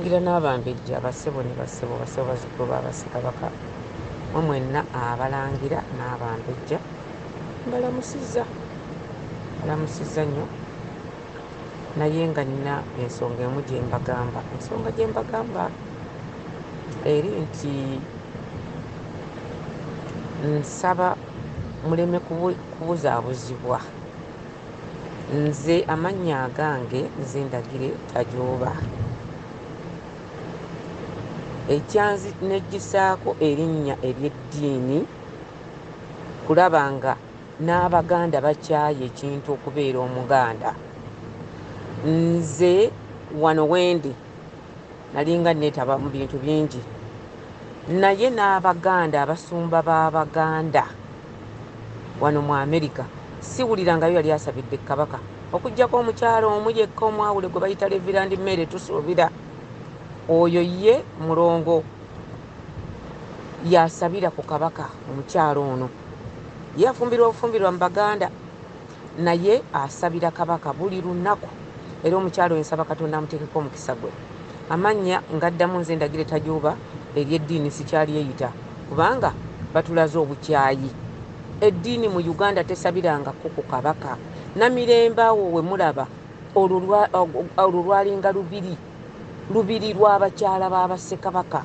Abalangira n'abambejja, bassebo ne bassebo, bassebo bazzukulu ba Bassekabaka, mwe mwenna abalangira n'abambejja mbalamusizza, mbalamusizza nnyo naye nga nina ensonga emu gye mbagamba. Ensonga gye mbagamba eri nti nsaba muleme kubuzaabuzibwa. Nze amannya agange nze Ndagire Tajooba. Ekyanneggyisaako erinnya ery'eddiini kulaba nga n'Abaganda bakyaye ekintu okubeera Omuganda. Nze wano wendi nalinga neetaba mu bintu bingi naye n'Abaganda abasumba b'Abaganda wano mu Amerika siwulirangayo yali asabidde Kabaka okuggyako omukyala omu yekka omwawule gwe bayita Reverand Mary Tusuubira. Oyo ye mulongo yasabira ku Kabaka. Omukyala ono ye afumbirwa obufumbirwa mu Baganda naye asabira Kabaka buli lunaku, era omukyala oyo nsaba Katonda amuteekeko omukisa gwe. Amannya ngaddamu nze Ndagire Tajuuba, ery'eddiini sikyalyeyita kubanga batulaze obukyayi. Eddiini mu Uganda tesabirangako ku Kabaka. Namirembe awo we mulaba olwo lwalinga lubiri, lubiri lw'abakyala b'Abassekabaka.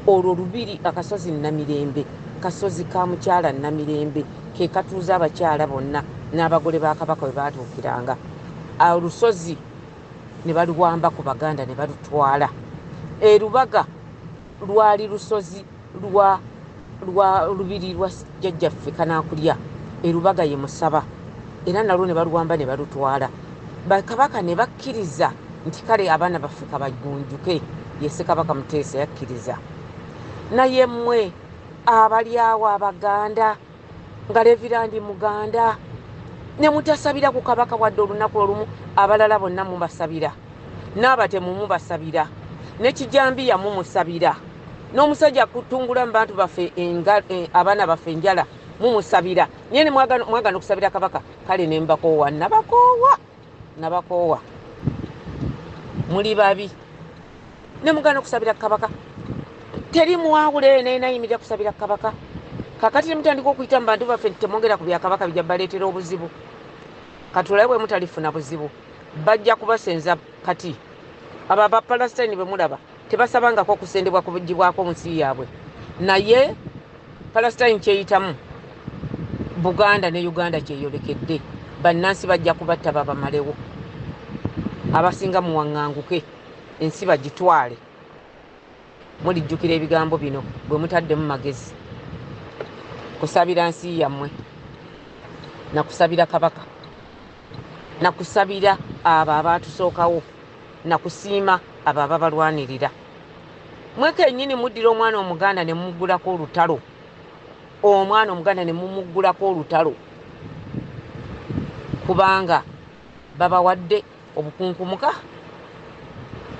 Olwo lubiri akasozi Namirembe, kasozi ka mukyala Namirembe ke katuuza abakyala bonna n'abagole ba Kabaka we baatuukiranga. Olusozi ne baluwamba ku Baganda ne balutwala. Erubaga lwali lusozi lwa lubiri lwa jjajjaffe Kanaakulya. Erubaga ye Musaba, era nalwo ne baluwamba ne balutwala. Bakabaka ne bakkiriza nti kale abaana baffe kabagunjuke, ye Ssekabaka Muteesa yakkiriza. Naye mmwe abali awo Abaganda nga Reverandi Muganda ne mutasabira ku Kabaka wadde olunaku olumu, abalala bonna mubasabira, n'abatemu mubasabira, ne kijambiya mumusabira, n'omusajja akutungula mu bantu baffe abaana baffe enjala mumusabira, naye ne mwagana okusabira Kabaka. Kale ne mbakoowa, nabakoowa, nabakoowa, muli babi ne mugana okusabira Kabaka. Teri mwawule naye nayimirira kusabira Kabaka. Kakati ne mutandika okuyita mu bantu baffe nti temwogera ku bya Kabaka, bijja baleetera obuzibu. Katulabe bwe mutalifuna buzibu, bajja kubasenza. Kati abo Abapalasitayini bwe mulaba tebasabangako okusendebwa kugibwako mu nsi yaabwe, naye Palestine kyeyitamu, Buganda ne Uganda kyeyolekedde. Bannansi bajja kubatta babamalewo, abasinga muwaŋŋanguke, ensi bagitwale. Mulijjukira ebigambo bino bwe mutaddemu magezi kusabira nsi yammwe, nakusabira Kabaka, nakusabira abo abaatusookawo, nakusiima abo ababalwanirira. Mwe kennyini muddira omwana Omuganda ne mumuggulako olutalo, omwana Omuganda ne mumuggulako olutalo kubanga babawadde obukunkumuka.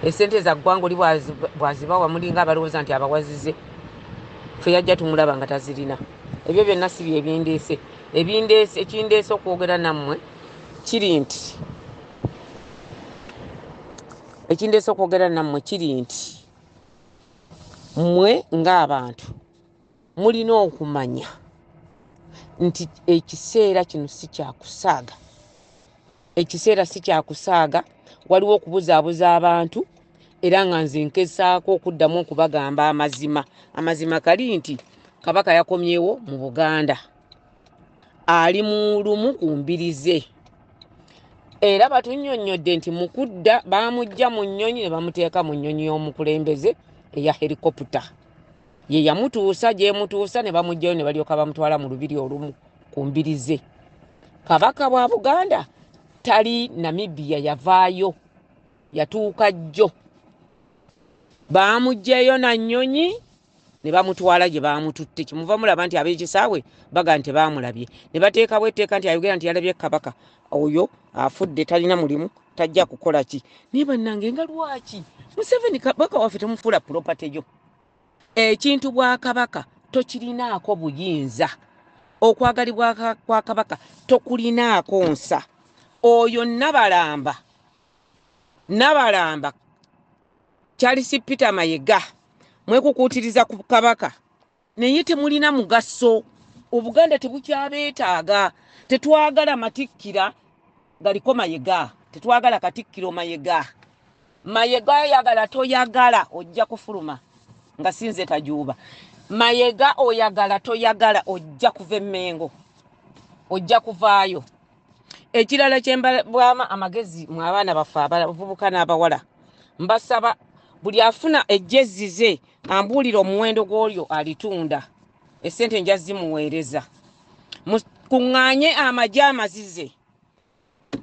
Esente za ggwanga oli bw'azibawa mulinga abalowooza nti abawazize, ffe yajja tumulaba nga tazirina. Ebyo byonna si bye bindeese. Ebindeese, ekindeese okwogera nammwe kiri nti, ekindeese okwogera nammwe kiri nti mmwe ng'abantu mulina okumanya nti ekiseera kino si kyakusaaga, ekiseera si kyakusaaga. Waliwo okubuzaabuza abantu, era nga nze nkesaako okuddamu okubagamba amazima. Amazima kali nti Kabaka yakomyewo mu Buganda, ali mu lumu ku mbiri ze, era batunnyonnyodde nti mu kudda baamuggya mu nnyonyi ne bamuteeka mu nnyonyi y'omukulembeze eya helikopita, ye yamutuusa gyemutuusa ne bamuggyayo ne balyoka bamutwala mu lubiri olumu ku mbiri ze. Kabaka wa Buganda tali Namibia, yavaayo, yatuuka jjo, baamuggyayo na nnyonyi ne bamutwala gye baamututte. Kimuva mulaba nti ab'ekisaawe baga nti baamulabye, ne bateekawo etteeka nti ayogera nti yalabye Kabaka oyo afudde, talina mulimu, tajja kukola ki. Naye bannange, nga lwaki Museveni Kabaka waffe temufuula property yo? Ekintu bwa Kabaka tokirinaako buyinza, okwagalibwa kwa Kabaka tokulinaako nsa. Oyo Nabalamba, Nabalamba. Charles Peter Mayega, mwekukuutiriza ku Kabaka, naye temulina mugaso. Obuganda tebukyabeetaaga. Tetwagala matikkira galiko Mayega, tetwagala Katikkiro Mayega. Mayega oyagala toyagala ojja kufuluma nga sinze Tajuuba. Mayega oyagala toyagala ojja kuva Emmengo, ojja kuvaayo. Ekirala kyembabwama amagezi mu abaana baffe abavubuka n'abawala, mbasaba buli afuna ejjezzize ambuulire omuwendo gw'olyo alitunda, essente nja zimuweereza. Mukuŋŋaanye amagye amazize.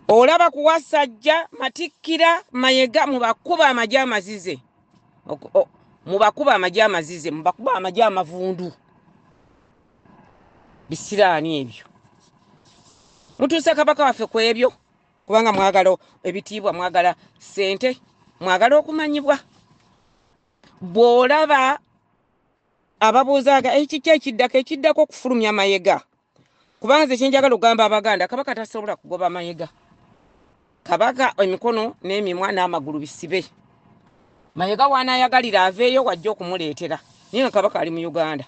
Olaba kuwasajja matikkira Mayega, mubakuba amagye amazize, mubakuba amagye amazize, mubakuba amagye amavundu. Bisiraani ebyo mutuuse Kabaka waffe ku ebyo, kubanga mwagala ebitiibwa, mwagala ssente, mwagala okumanyibwa. Bw'olaba ababuuzaaga ekiki ekiddako, ekiddako okufulumya Mayega, kubanga nze kyenjagala okugamba Abaganda, Kabaka tasobola kugoba Mayega. Kabaka emikono n'emimwa n'amagulu bisibe. Mayega w'anaayagalira aveeyo wajja okumuleetera, naye nga Kabaka ali mu Uganda.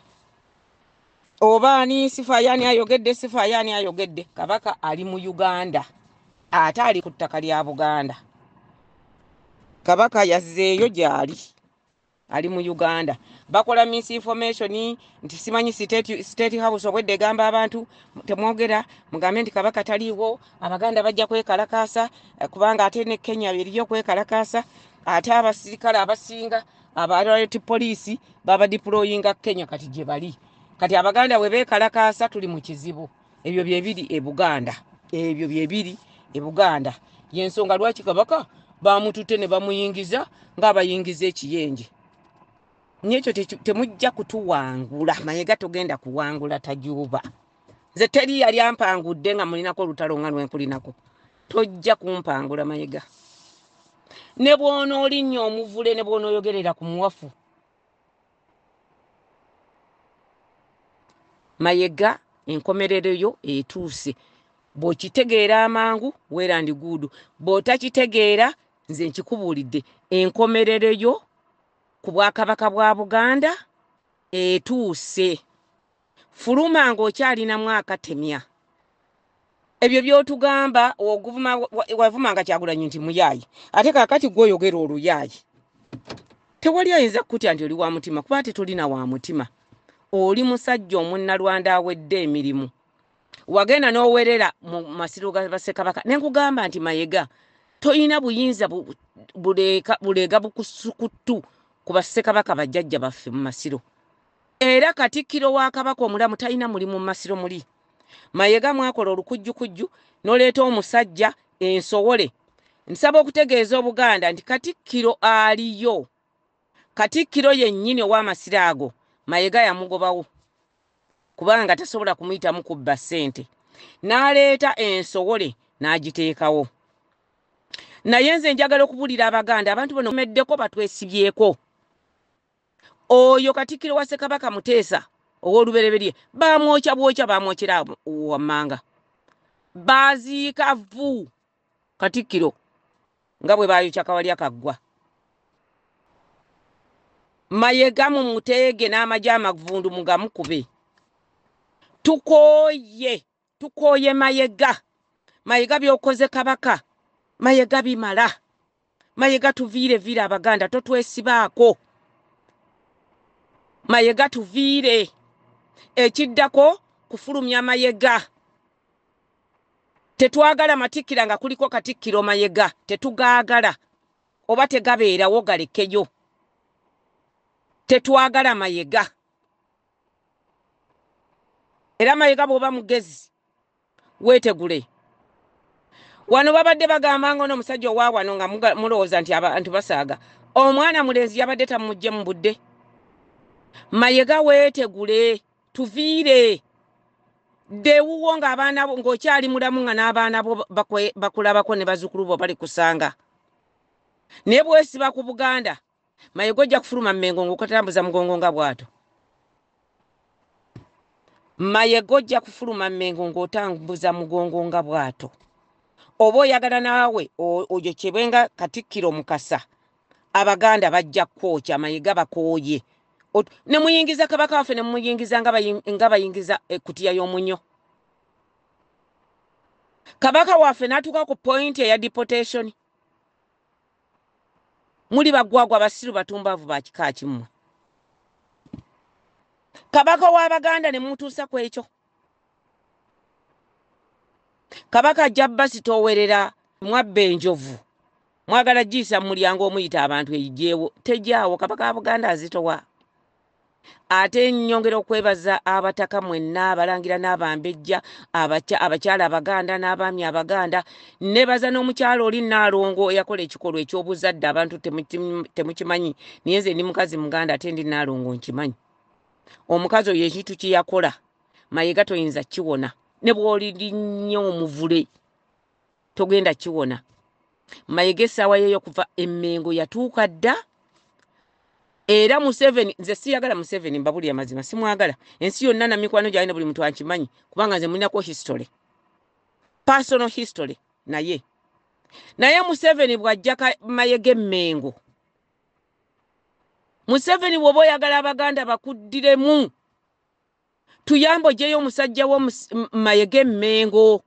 Oba ani sifayaani ayogedde, sifayaani ayogedde, Kabaka ali mu Uganda, ate ali ku ttaka lya Buganda. Kabaka yazzeeyo gy'ali, ali mu Uganda. Bakola misinformation nti simanyi State House obwedde egamba abantu temwogera, mugambe nti Kabaka taliiwo, Abaganda bajja kwekalakaasa, kubanga ate ne Kenya eriyo kwekalakaasa, ate abasirikale abasinga aba riot police baba deployinga Kenya, kati gye bali. Kati Abaganda bwe beekalakaasa tuli mu kizibu. Ebyo bye biri e Buganda, ebyo bye biri e Buganda. Y'ensonga lwaki Kabaka bamututte ne bamuyingiza ng'abayingiza ekiyenje. N'ekyo temujja kutuwangula. Mayega togenda kuwangula Tajuuba. Nze teri yali ampangudde nga mulinako olutalo nga lwenkulinako. Tojja kumpangula Mayega. Ne bw'onoolinnya omuvule, ne bw'onooyogerera ku muwafu. Mayega enkomerero yo etuuse. Bw'okitegeera amangu well and good, bw'otakitegeera nze nkikubuulidde, enkomerero yo ku bwakabaka bwa Buganda etuuse. Fuluma ng'okyalinamu akatemya. Ebyo by'otugamba oguvuma, wavumanga Kyagulanyi nti muyaayi, ate kaakati gw'oyogera oluyaayi. Tewali ayinza kukutya nti oli wa mutima, kuba ate tolina wa mutima. Oli musajja omunnalwanda awedde emirimu. Wagenda n'owerera mu masiro ga Bassekabaka. Ne nkugamba nti Mayega toyina buyinza buleega bukusukuttu ku Bassekabaka bajjajja baffe mu masiro. Era Katikkiro wa Kabaka omulamu talina mulimu mu masiro muli. Mayega mwakola olukujjukujju n'oleeta omusajja ensowole. Nsaba okutegeeza Obuganda nti Katikkiro aliyo. Katikkiro yennyini ow'amasiro ago Mayega yamugobawo kubanga tasobola kumuyitamu kubba ssente. N'aleeta ensowole n'agiteekawo. Naye nze njagala okubuulira Abaganda, abantu bano meddeko batwesibyeko. Oyo Katikkiro wa Ssekabaka Muteesa ow'olubereberye bamwokya bwokya, bamwokyera wammanga. Baaziika vvu Katikkiro nga bwe baayokya Kawalya Kaggwa. Mayega mumuteege n'amagye amavundu mugamukube. Tukooye, tukooye Mayega. Mayega by'okoze Kabaka, Mayega bimala. Mayega tuviire viire Abaganda, totwesibaako. Mayega tuviire. Ekiddako kufulumya Mayega. Tetwagala matikkira nga kuliko Katikkiro Mayega, tetugaagala. Oba tegabeerawo galekeyo. Tetwagala Mayega. Era Mayega bw'oba mugezi weetegule. Wano babadde bagamba nga ono omusajja owa wano nga mulowooza nti abantu basaaga. Omwana mulenzi yabadde tamujje mu budde. Mayega weetegule, tuviire. Dewuwo ng'abaana bo ng'okyali mulamu nga n'abaana bo bakulabako ne bazzukulu bo bali kusanga. Naye bw'osiba ku Buganda, Mayega ojja kufuluma Mmengo ng'okatambuza mugongo nga bw'ato. Mayega ojja kufuluma Mmengo ng'otambuza mugongo nga bw'ato. Oba oyagala naawe oyo kyebwenga Katikkiro Mukasa Abaganda bajja kwokya Mayiga, bakooye. Ne muyingiza Kabaka waffe, ne muyingiza nga bayingiza ekutiya y'omunyo. Kabaka waffe n'atuuka ku point eya deportation. Muli bagwagwa, basiru, batumbaavu ba kika kimmwe. Kabaka w'Abaganda ne mutuusa ku ekyo. Kabaka ajja basitoowerera. Mwabba enjovu, mwagala giyisa mu mulyango omuyita abantu eyijeewo, tejaawo. Kabaka wa Buganda azitowa. Ate nnyongera okwebaza abataka mwenna, abalangira n'abambejja, abakyala Abaganda n'abaami Abaganda. Nebaza n'omukyala oli Naalongo eyakola ekikolwa eky'obuzadde. Abantu temukimanyi, naye nze ndi mukazi Muganda ate ndi Naalongo, nkimanyi. Omukazi oyo ekintu kye yakola, Mayiga toyinza kiwona. Ne bw'olirinnya omuvule togenda kiwona. Mayiga essaawa ye y'okuva Emmengo yatuuka dda. Era Museveni, nze siyagala Museveni, mbabulira mazima, simwagala. Ensi yonna na mikwano gyange ne buli muntu ankimanyi, kubanga nze mulinako history, personal history naye. Naye Museveni bw'ajja Mayega Emmengo, Museveni, bw'oba oyagala Abaganda bakuddiremu, tuyambe ogyeyo omusajja wo Mayega Emmengo.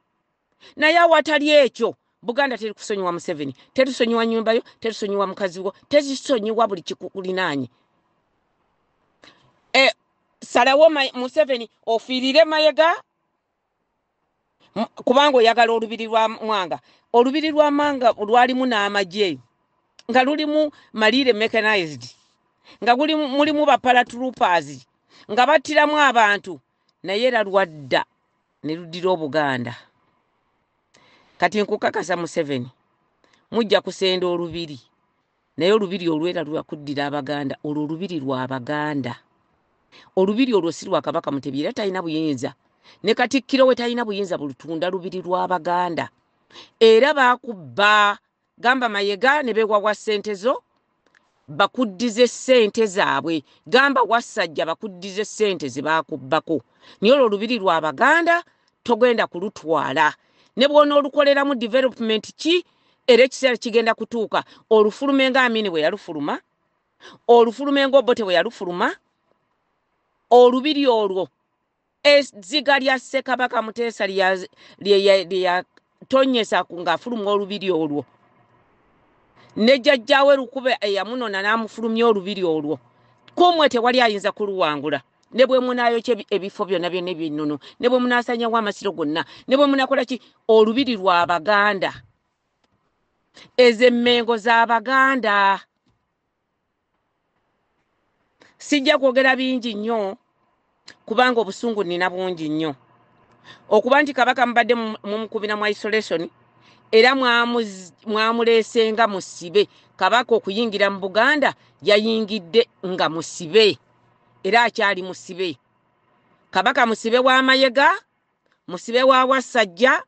Naye awatali ekyo, Buganda teri kusonyiwa Museveni, tetusonyiwa nyumba yo, tetusonyiwa mukazi wo, tetusonyiwa buli kikulinaanye. Salawo Museveni ofiirire Mayega, kubanga oyagala olubiri lwa Mwanga. Olubiri lwa Mwanga lwalimu n'amagye, nga lulimu malire mechanized, nga mulimu ba paratroopers, nga battiramu abantu, naye era lwadda ne luddira Obuganda. Kati nkukakasa Museveni, mujja kusenda olubiri, naye olubiri olwera lwakuddira Abaganda. Olwo olubiri lwa Baganda. Olubiri olwo si lwa Kabaka Mutebi, era talina buyinza, ne Katikkiro we talina buyinza bulutunda. Lubiri lw'Abaganda. Era baakubba, gamba Mayega ne beewawa ssente zo bakuddize ssente zaabwe, gamba Wassajja bakuddize ssente ze baakubbako. Naye olwo olubiri lw'Abaganda togenda kulutwala, ne bw'onoolukoleramu development ki. Era ekiseera kigenda kutuuka olufulume nga Amini bwe yalufuluma, olufulume nga Obote bwe yalufuluma. Olubiri olwo, ezziga lya Ssekabaka Muteesa lye yatonyesa ng'afuluma olubiri olwo, ne jjajjaawe Lukube eyamunona n'amufulumya olubiri olwo, kumwe tewali ayinza kuluwangula. Ne bwe munaayokya ebifo byonna byonna eby'ennono, ne bwe munaasanyawo amasiro gonna, ne bwe munakola ki, olubiri lwa Baganda. Ezo emmengo z'Abaganda. Sijja kwogera bingi nnyo, kubanga obusungu nina bungi nnyo, okuba nti Kabaka mubadde mumukubira mu isolation, era mwamuleesenga musibe. Kabaka okuyingira mu Buganda yayingidde nga musibe, era akyali musibe. Kabaka musibe wa Mayega, musibe wa Wassajja,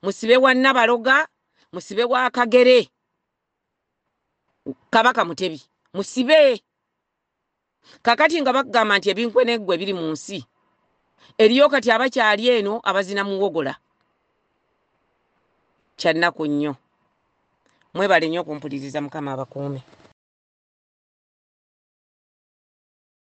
musibe wa Nabaloga, musibe wa Kagere. Kabaka Mutebi musibe. Kakati nga bakugamba nti ebinkweneggwe biri mu nsi eriyo, kati abakyali eno abazina muwogola. Kyannaku nnyo. Mwebale nnyo okumpuliriza. Mukama abakuume.